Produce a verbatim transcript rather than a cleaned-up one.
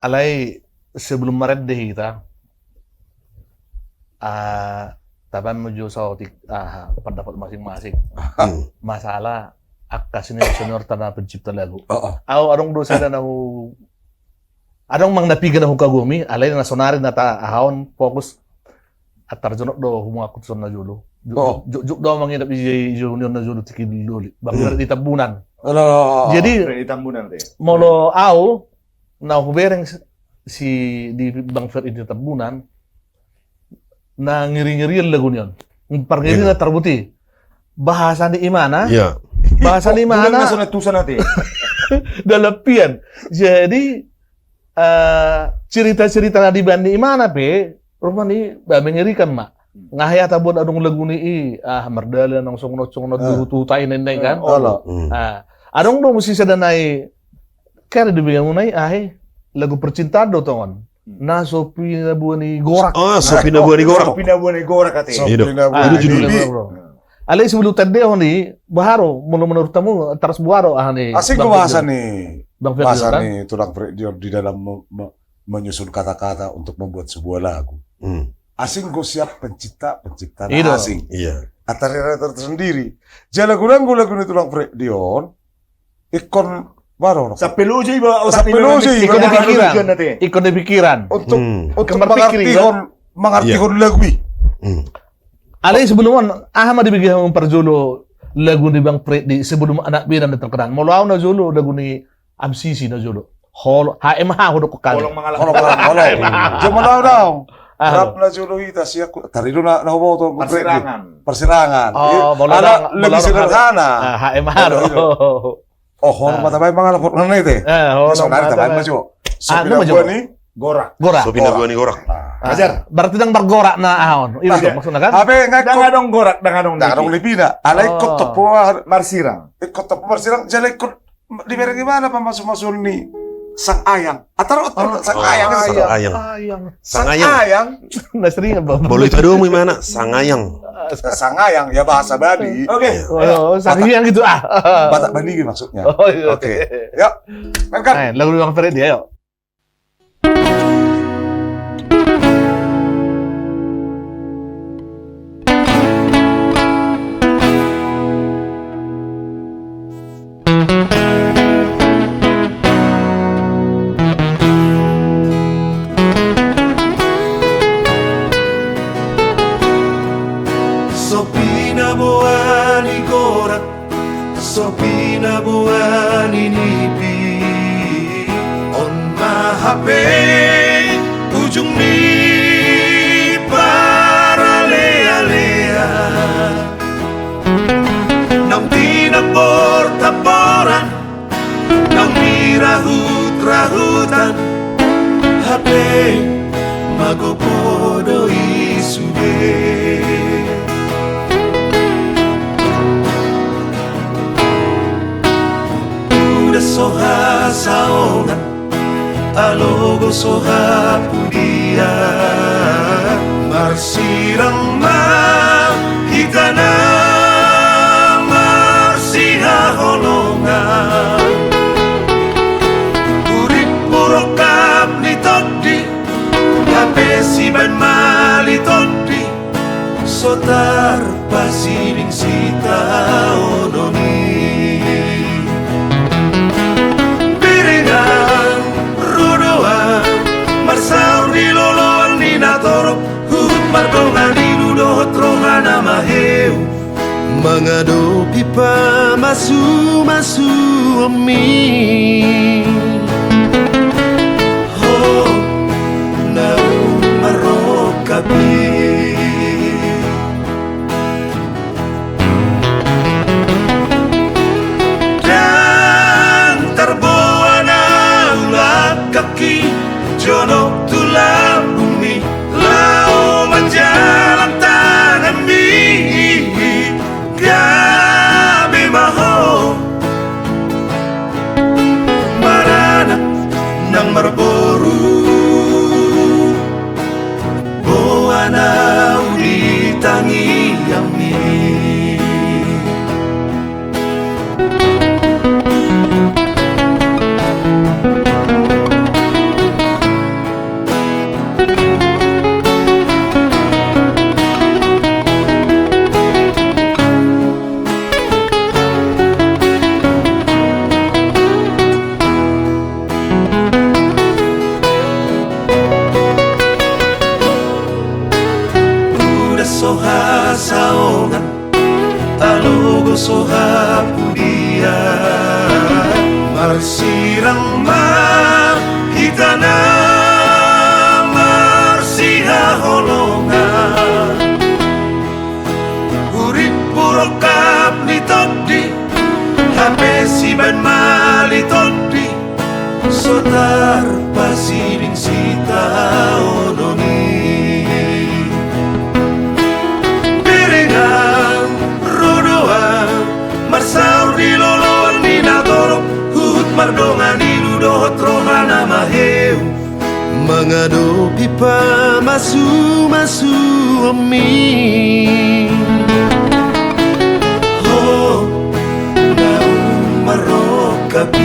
Alai sebelum marende hita, ah, tabaen ma jo saotik, ah, pendapat masing-masing. Hmm. Masalah angka senior-seniorta na pencipta lagu. Oh, oh. Au adong do sada na hu-, adong manang na piga na hukagumi, alai na sonari na ta-, aha on fokus, antar jonok do humangkut son na jolo. Ju-, oh, ju-, ju-, do manginap i, i, i, jolo na jolo tingki doli. Bang, hmm, Freddy Tambunan. Oh, oh, oh, oh. Jadi, Freddy Tambunan, te. Molo au, na hubereng si, si di Bang Freddy Tambunan, na ngiri-ngirian lagu ni on. Parngirina, iya, tarbuti. Bahasa ni imana. Iya. Bahasa ni imana. Dalam pian. Jadi, eh, cerita-cerita na dibaen ni imana pe, rupani, bah, mengerikan ma. Nga hea tabuat adong lagu ni i, ah, mardalan, nang songon on, songon on, ah, duhut-duhut ai, nai, nai, kan? Olo. Hmm. Ah, adong do muse sada nai, kere di begamu nai, ah, eh, lagu percintaan do tongon. Hmm. Na so pinabua ni gorak. Ah, so pinabua ni gorak. So pinabua ni gorak, ate. So pinabua ni gorak. Alai sebelum tandehon i, boha do, molo menurut hamu, taras boha do, aha ni, asing do bahasa ni, bahasa ni tulang Freddy on di dalam me-, me-, menyusun kata-kata untuk membuat sebuah lagu. Hmm. Asing do siap pencipta, pencipta na asing. Iya. Antar tersendiri. Jala godang do lagu ni tulang Freddy on, ingkon, baru, sampe loja iba, sampe loja iba, ingkon di pikiran. Ingkon di pikiran. Untuk, hmm, untuk mengartihon, mengartihon lagu i. Hmm. Alai sebelum on, aha ma dibege hamu parjolo lagu ni Bang Freddy sebelum Anak Bena na terkenal. Molo au na jolo lagu ni M C C na jolo. Hol-, H M H hudok kali. Holong mangalap. Holong mangalap, holong. Jom molo au dong. Ah, rap na jolo hita siak, tari do na, na huboto, Bang Freddy. Persirangan. Persirangan. Oh, eh, molo ala dong, lebih sederhana. Ah, H M H do. Oh, holong ma tabaen mangalap, holong na ite. Eh, holong ma tabaen. Sonari tabaen ma jo. So pinabua ni gorak. Gorak. So pinabua ni gorak. Ah. Berarti dang margorak na aha on. Iya, maksudna kan? Hape nga ingkon, dang adong gorak, dang adong lipina. Alai ingkon topot marsirang. Ingkon topot marsirang, jala ingkon dibereng imana pamasumasuon ni Sang Ayang. Antar on, Sang Ayang. Sang Ayang. Sang Ayang. Na sering apa? Molo i padomu imana, Sang Ayang. Sang Ayang, ya bahasa Bali. Oke. Iya. Oh, Sang Ayang gitu, ah. Batak Bali gitu maksudnya. Oh, iya. Oke. Ya. Main kan? Main, lagu Bang Freddy, ayo. So pinaboa ni gorak, so pinaboa ni nipi. On ma hape ujung ni paralealean. Naung tinambortamboran, naung nirahutrahutan, hape magopo do i sude. Uda so hasaongan, alogo so hapudian, marsirang ma hita na marsihaholongan. Urippu rongkap ni tondi, hape sibaen mali tondi, so tarpasiding sitaonon i. Berengan ro do au marsaor di loloan ni natorop, huhut mardongan ilu dohot roha na maheu, mangadopi pamasumasuonmi. Ho, naung marrongkap i. Ndang tarboan au langkangki jonok tu lambungmi, laho manjalang tanganmi. Gabe ma ho maranak nang marboru so hasaongan, alogo so hapudian. Marsirang ma hita na marsihaholongan. Urip hurongkap ni tondi, hape sibaen mali tondi, so tarpasiding sitaonon i. Berengan ro do au marsaor di loloan ni na torop, huhut mardongan ilu dohot roha na maheu mangadopi pamasumasuonmi. Ho naung marrongkap i.